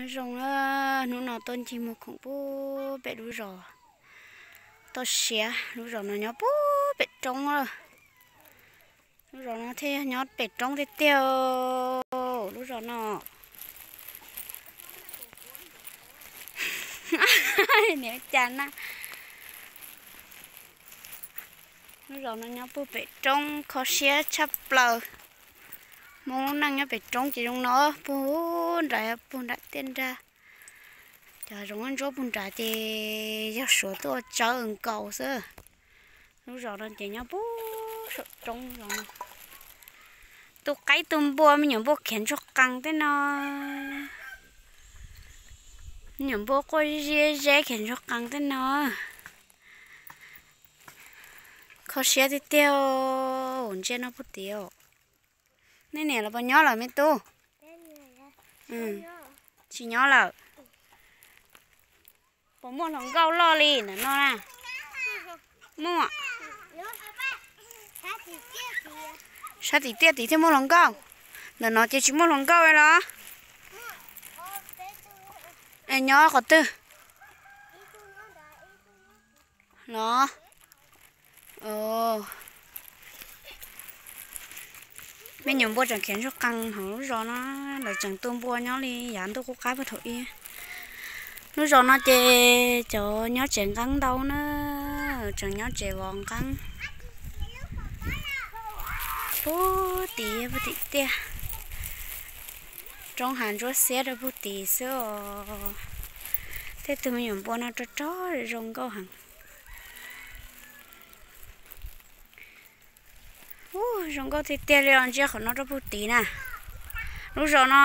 Nyob zoo na, hnub no tuaj ncig muag khoom pub pem lub zos toj siab, lub zos no nyob pub pem roob lawm. Lub zos no thiaj nyob pem roob tiag tiag, lub zos no. Niam cas na. Lub zos no nyob puag pem roob kho siab tshaj plaws. Hmoob lub neej nyob pem roob ces zoo no, puag nram, puag nram tiaj nrag. Cov zoov ntsuab puag nrad ces yog Suav tuaj tsawb nkaus xwb. Lub zos no ces nyob puag saum roob zos no. Tu qaib tu npua, me nyuam npua khiav ntsuag qees tej no. Me nyuam npua quaj ziab zeb khiav ntsuag qees tej no. Kho siab tiag tiag, ntsia no puag tid. Nej niam los puas nyob lawm me tub? Tsis nyob lawm. Puas muaj hluas nkauj loj li ntawm no na? Muaj. Sab tim tiaj tid thiaj muaj hluas nkauj. Ntawm no ces tsis muaj hluas nkauj li los? Es nyob qhov twg? Los, me nyuam npua tseem khiav ntsuag qees hauv lub zos no, lawv tseem tu npua nyob li yav ntuj qub qab puag thaum ub. Lub zos no ces cov nyob tsev nqeeb ntau na, tseem nyob tsev vov nqeeb. Puag tid, puag tim tiaj, roob hav ntsuab xiab rau puag tid xwb os. Tej tug me nyuam npua no rog rog zoo nkauj heev. Ub, zoo nkauj tiag tiag li os, ntsia qhov no rau puag tid na. Lub zos no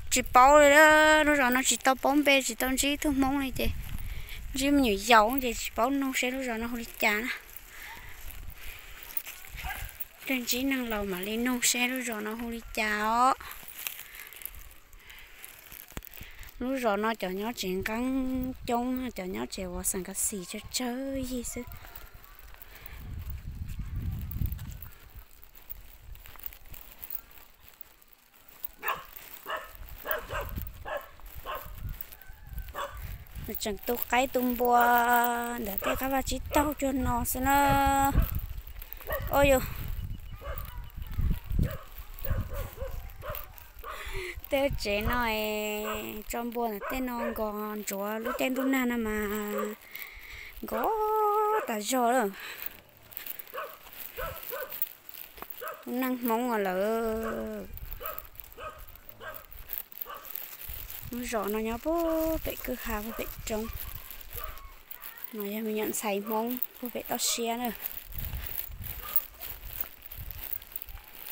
tsis paub li, lub zos no tsis tau paub npe, tsis tau ntsib tug Hmoob li ces ntsib me nyuam yaus ces tsis paub nug seb lub zos no hu li cas na. Leej ntsib neeg laus mam li nug seb lub zos no hu li cas os. Lub zos no cov nyob tsev nqeeb coob, cov nyob tsev vov xeem kas xim tsawg tsawg yig xwb. Nws tseem tu qaib tu npua ntawm tej qab vaj tsib taug cuag no xwb na. Ua yus, tej tsev no tso npua ntawm tej no nkos ntsuav lub caij ntuj nag no mas nkos tas zog lawm. Lub neej Hmoob lawm. Lub zos no nyob puag pem kwj ha puag pem roob. No yog me nyuam ntxhais Hmoob puag pem toj siab na.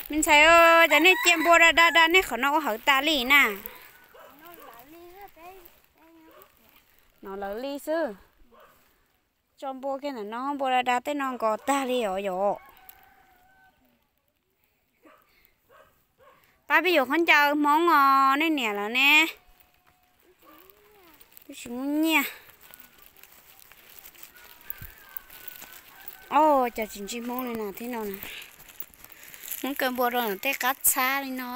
Me ntxhais, cas nej cia npua da da da nej qhov no ua hawv tas li na? No lawv li xwb. Tso npua kiag ntawm no, npua da da tej no nkos tag li os yom. Pab peb yuav khaub ncaws Hmoob os, nej niam lawv ne. Twb tsis muaj nyiaj. Os, cas tsis ntsib Hmoob li na thiab no na. Hmoob kaw npua rau ntawm tej qab txhab li no.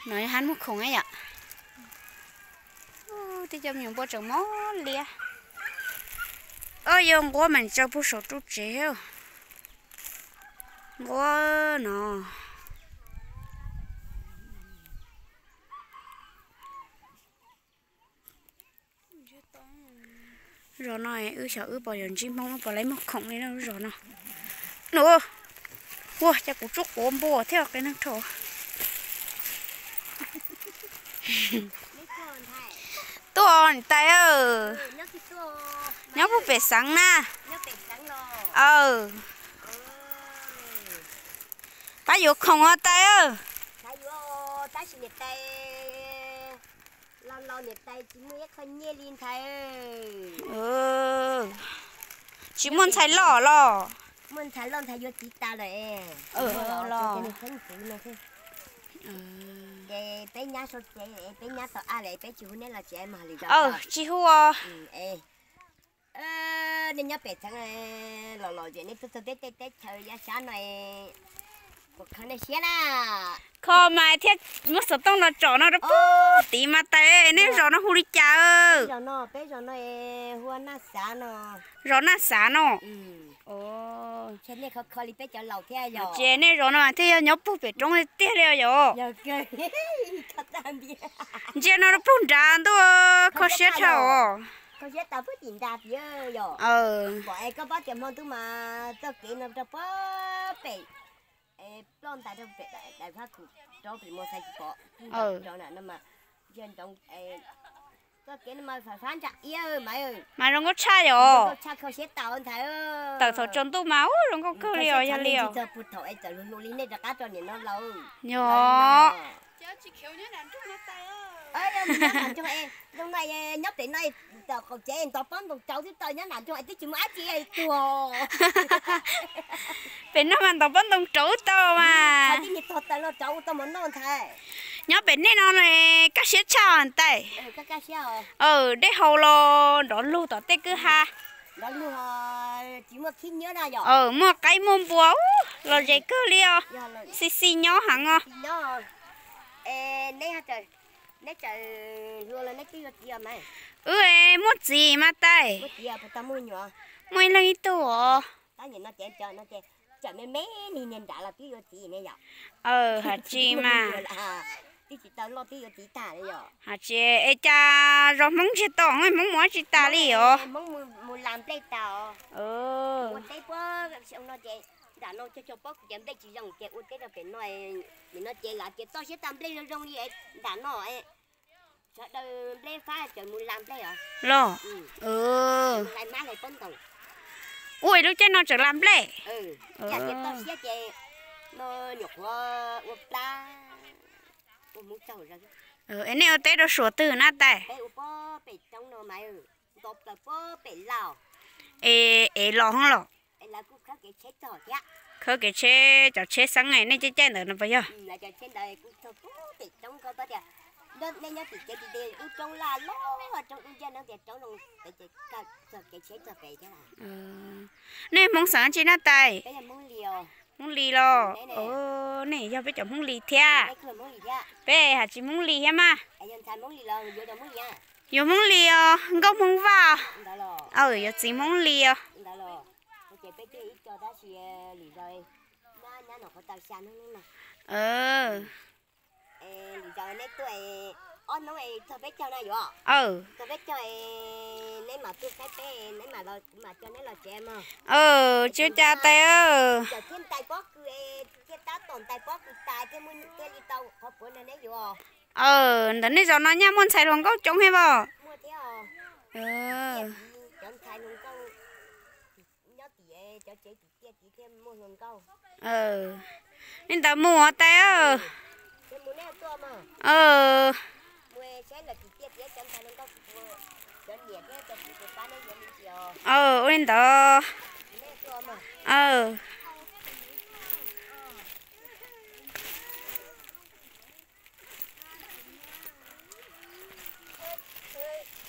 No yog hab muag khoom yom. Tej cov me nyuam npua tseem mob liab. Os, yuav nquab mas tso puag saum ru tsev. Nquab no. Zos no wb xyov wb puas yuav ntsib Hmoob, puas laib muag khoom li na lub zos no. Nua, ua cas kuv tsuab quav npua thiab qe neeg rho. Tuaj niam tais, nyob puag pem xeev na. Aw, pab yuav khoom os tais. Tsis muaj ntxhais loj los? Muaj ntxhais loj ntxhais yuav txiv tas lawm. Los, ces peb nyab sau tsev, peb nyab tau ab lawm, peb tsis hu neb los tsev mas li. Tsis hu. Nej nyob pem txheeb los los ces nej tuaj txog peb tej teb chaws yav sab no, Kho mas thiaj muab xov tooj no tsom no rau puag tid mas tais. Nej zos no hu li cas? Zos Naj Xav no. Ces nej zos no mas thiaj yog nyob puag pem roob tiag li os yom. Ntsia no rau puag nrad ntuj, kho siab tshaj os. Mas zoo nkauj tshaj yom. Tawm thaum tsaus ntuj mas ub zoo nkauj kawg li os, yog li os. Yog. Pem no mas ntaus pob ntoo rauv tau mas. Nyob pem nej no kaj siab tshaj tais. Dej haus los nrov lug tom tej kwj ha. Muaj qaib muaj npua los ze kawg li os. Xi xi nyob heev os. Wb muaj txiv mas tais. Muaj ib leeg ib tug os. Has tsis mas. Has tsis es cas zos Hmoob ntsiag to, Hmoob mus dab tsi tas li os? Los, ua lub caij no tseem las nplej. Es nej ua teb rau suav twg na tais? Es, es los hoob los? Khawb kev tsheb cov tsheb xeeb nej caij caij ntawd no puas yog? Nej Hmoob xeem tsi na tais? Hmoob Lis los? Nej yog peb cov Hmoob Lis thiab. Peb has tsis Hmoob Lis thiab mas. Yuav Hmoob Lis os, nkauj Hmoob Vaj. Aw, yuav txiv Hmoob Lis os. Aw, tsis ua cas tais. Aw, ntawm nej zos no nyaj muaj ntxhais hluas nkauj coob thiab os. Li ntawd mus os tais. Ua li ntawd.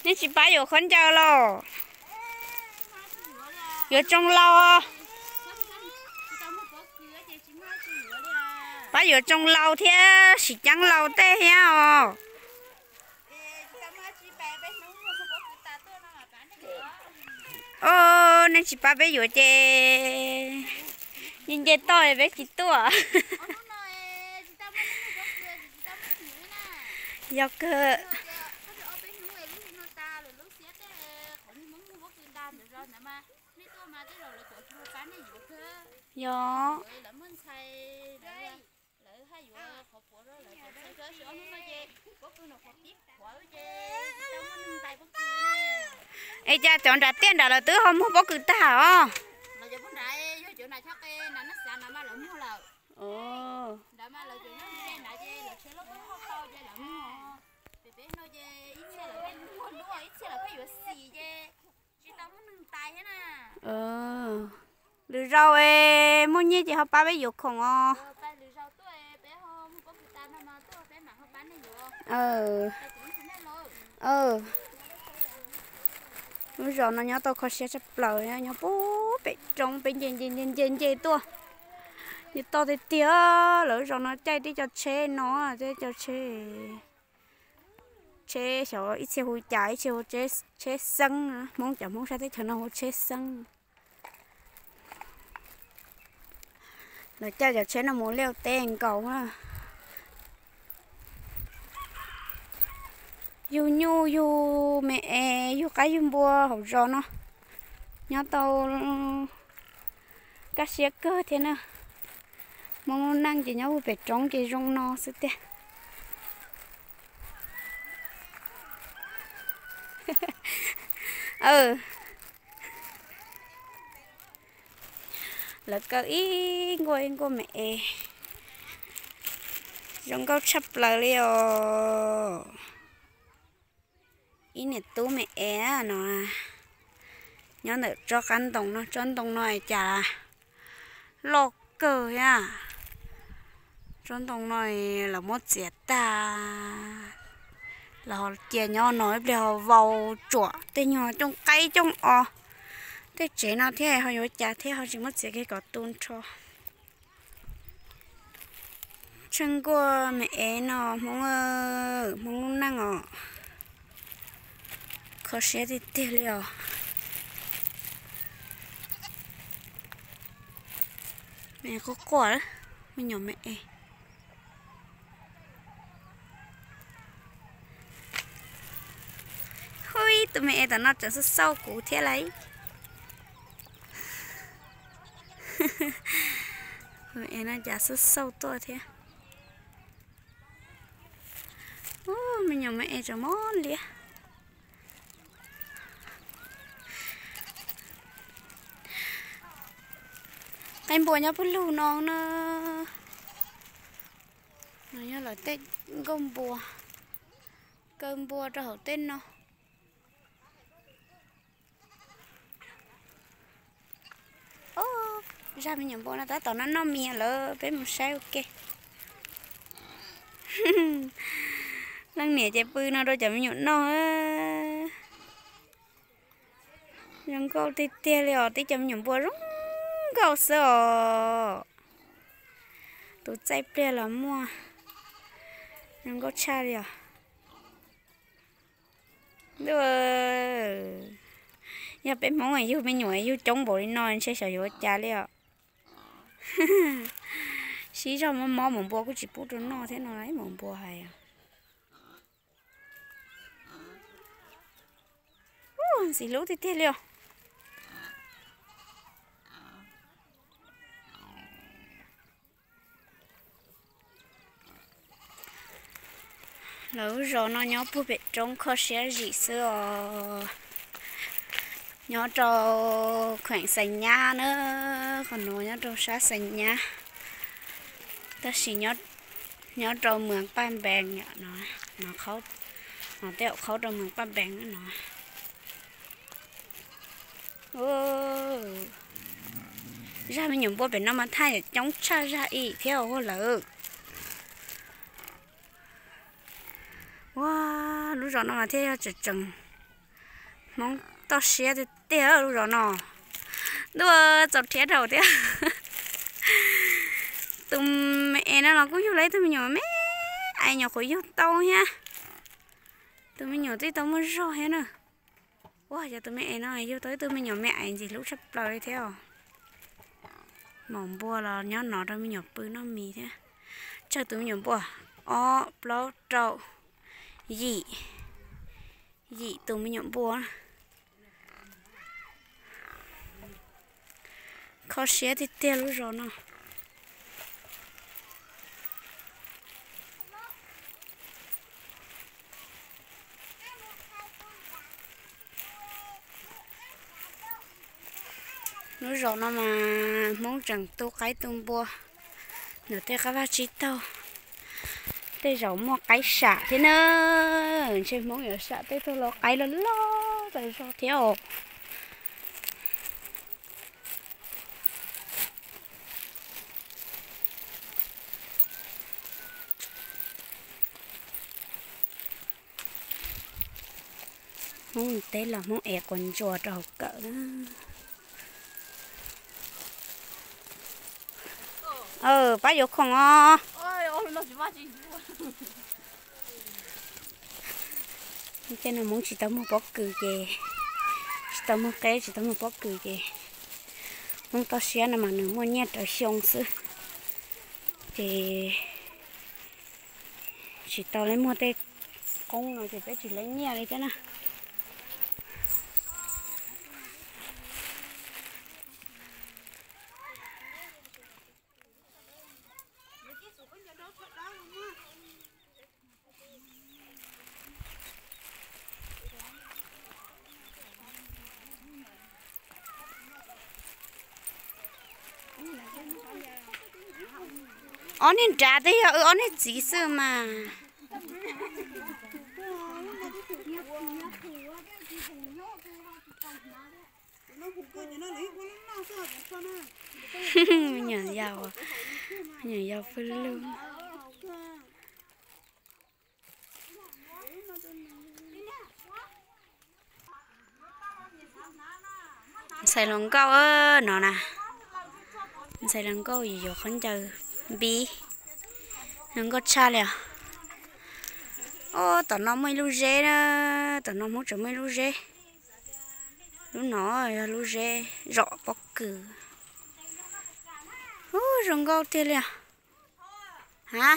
Nej tsis pab yuav khaub ncaws los? Yuav tsoo laus. Pab yuav tsoo laus thiab sim ceeb laus tej thiab os. Os, nej tsis pab peb yuav ces nce nce toj peb tsis tuaj. Yog kawg. Yog. Es cas cov nram tiaj nram lawv twb ho muag pob kws tag os? Lwm zaus es muaj nyiaj ces ho pab peb yuav khoom os. Lub zos no nyob tau kho siab tshaj plaws, nyob puag pem roob peb nce nce nce nce nce tuaj. Toj tiag tiag, lawv zos no caij tib co tsheb no, tib co tsheb, tsheb xyov ib txhia hu cas, ib txhia hu tsheb xeeb, Hmoob cov Hmoob sab teb chaws no hu tsheb xeeb. Lawv caij cov tsheb no mus liaj teb nkaus na. Yug nyuj yug me es yug qaib yug npua hauv zos no nyob tau kaj siab kawg thiab na. Hmoob lub neej ces nyob puag pem roob ces zoo no xwb tiag. Lawv kaw ib nkuaj ib nkuaj me es, zoo nkauj tshaj plaws li os. Ib niam tub me es no nyob ntawm tsob qab ntoo no, tsob ntoo no cas loj kawg thiab. Tsob ntoo no lawv muab txiav tag, lawv ho cia nyob no ib pliag ho vau tsuam tej nyuag cooj qaib cooj os. Tej tsev no thiab ho yuav cas thiab ho tsis muab txiav kiag kom tu nrho. Tsheej nkuaj me es no Hmoob, Hmoob lub neej os. Kho siab tiag tiag li os. Me quaj quaj, me nyuam me es. Hu, ib tus me es tom no tseem xauj xauj kuv thiab lauj. Es no cas xauj xauj tuaj thiab. Me nyuam me es tseem mob liab. Qaib npua nyob puag lug no na. No yog lawv tej nkauj npua, kaw npua rau hauv tej no. Zaj me nyuam npua no tab tom noj noj mis lawm, peb mus saib ua ke. Leej niam ces pw no rau cov me nyuam noj. Zoo nkauj tiag tiag li os, tib cov me nyuam npua zoo nkauj xwb os. Tus txaij pliag los muaj, zoo nkauj tshaj li os. Yog peb Hmoob yug me nyuam yug coob npaum li no ntshe xyov yuav ua cas li os. Sib zog mob mob, maum npua kuj tsis pub rau noj thiab no, maum npua hais. Ntxim hlub tiag tiag li os. Lawv lub zos no nyob puag pem roob kho siab zim xwb os. Nyob rau kheem Xais Nyab na, qhov no nyob rau sab Xais Nyab, tab sis nyob rau Mws Paj Npees, no tej zaum qhaub rau Mws Paj Npees no. Zaj me nyuam npua pem no mas thaj yam coob tshaj zaj ib thiab ua lawm. Ua, lub zos no mas thiaj yog tseem tseem Hmoob toj siab tiag tiag lub zos no. Ntuj, txaus rhiab dhau thiab. Tus me es no los kuj yug los ib tug me nyuam me, es nyuam qhuav yug tau thiab. Tus me nyuam twb tau muaj zog thiab na. Ua, yog tus me es no yug tau ib tug me nyuam me es ntxim hlub tshaj plaws li thiab os. Maum npua los nyob no rau me nyuam pw noj mis thiab. Tsawg tus me nyuam npua? Ob, plaub, rau, yim, yim tus me nyuam npua. Kho siab tiag tiag lub zos no. Lub zos no mas Hmoob tseem tu qaib tu npua, ntawm tej qab vaj tsib taug. Tej zaum muaj qaib sam thiab na, ntshe Hmoob yuav sam tej tug lau qaib loj loj tas zog thiab os. Hmoob teb los Hmoob ev quav ntsuas rau hauv kawm na. Pab yuav khoom os. Tej no Hmoob tsis tau muag pob kws ces, tsis tau muag qeb, tsis tau muag pob kws ces Hmoob toj siab no mas nws muaj nyiaj rawv xyoo xwb. Ces tsis tau li muag tej qoob no ces peb tsis li nyiaj li thiab na. Ob niag nrad twb yog wb ob niag txiv xwb mas. Nyuam yaus, nyuam yaus pw lug. Ntxhais hluas nkauj no na, ntxhais hluas nkauj yuav qhov ncaws npib, hluas nkauj tshaj li os. Ob, tom no muaj ib lub zeb na, tom no Hmoob tseem muaj ib lub zeb. Lub no yog lub zeb zom pob kws. Ub, zoo nkauj tiag li os. Ha,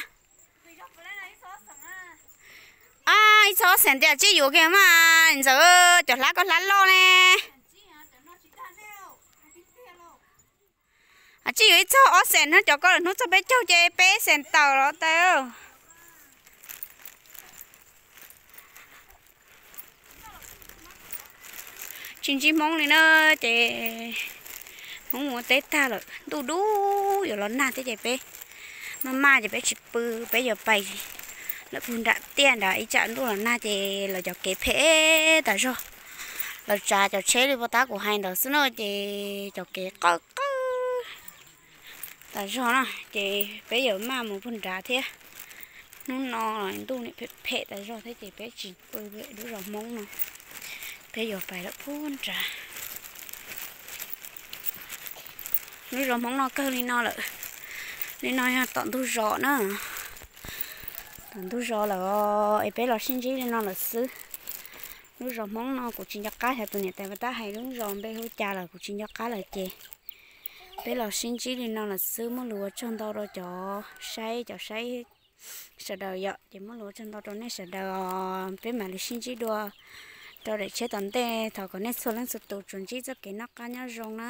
ib txhab ob xees tiag, tsib yuav kiag mas ntxawm, cov hlab koj hlab loj ne. Tsib yuav ib txhab ob xees no, cov koj lawm hnub txog peb caug ces peb xees tawm los tas. Tsis ntsib Hmoob li na, ces Hmoob mus ua teb tag lawm, ntuj dub yuav los nag thiab ces peb maj maj ces peb tsis pw, peb yuav pais lawm puag nram tiaj nrad, ib tsam ntuj los nag ces lawv cov kev phem tas zog. Lawv tsav cov tsheb li puag ta kuv hais ntawd xwb no ces cov kev qawj qawj tas zog na, ces peb yuav maj mus puag nrad thiab. Hnub no ntuj nim phem phem tas zog thiab ces peb tsis pw lub zos Hmoob no, peb yuav pais lawm puag nrad. Lub zos Hmoob no kawg li no lawm. Li no yog tom ntug zos na. Tom ntug zos lawm es peb los sib ntsib li no lawm xwb. Lub zos Hmoob no kuv tsis nco qab xyov tus niam tais puas tab hais lub zos npe hu cas lawm, kuv tsis nco qab lawm ces peb los sib ntsib li no lawm xwb. Muaj lus ua tsaug ntau rau cov saib, cov saib sawv daws yom, ces muaj lus ua tsaug ntau rau nej sawv daws os. Peb mam li sib ntsib dua rau daim tshiab tom ntej, thov kom nej txhua leej txhua tus tsuas ntsib txoj kev noj qab nyob zoo na.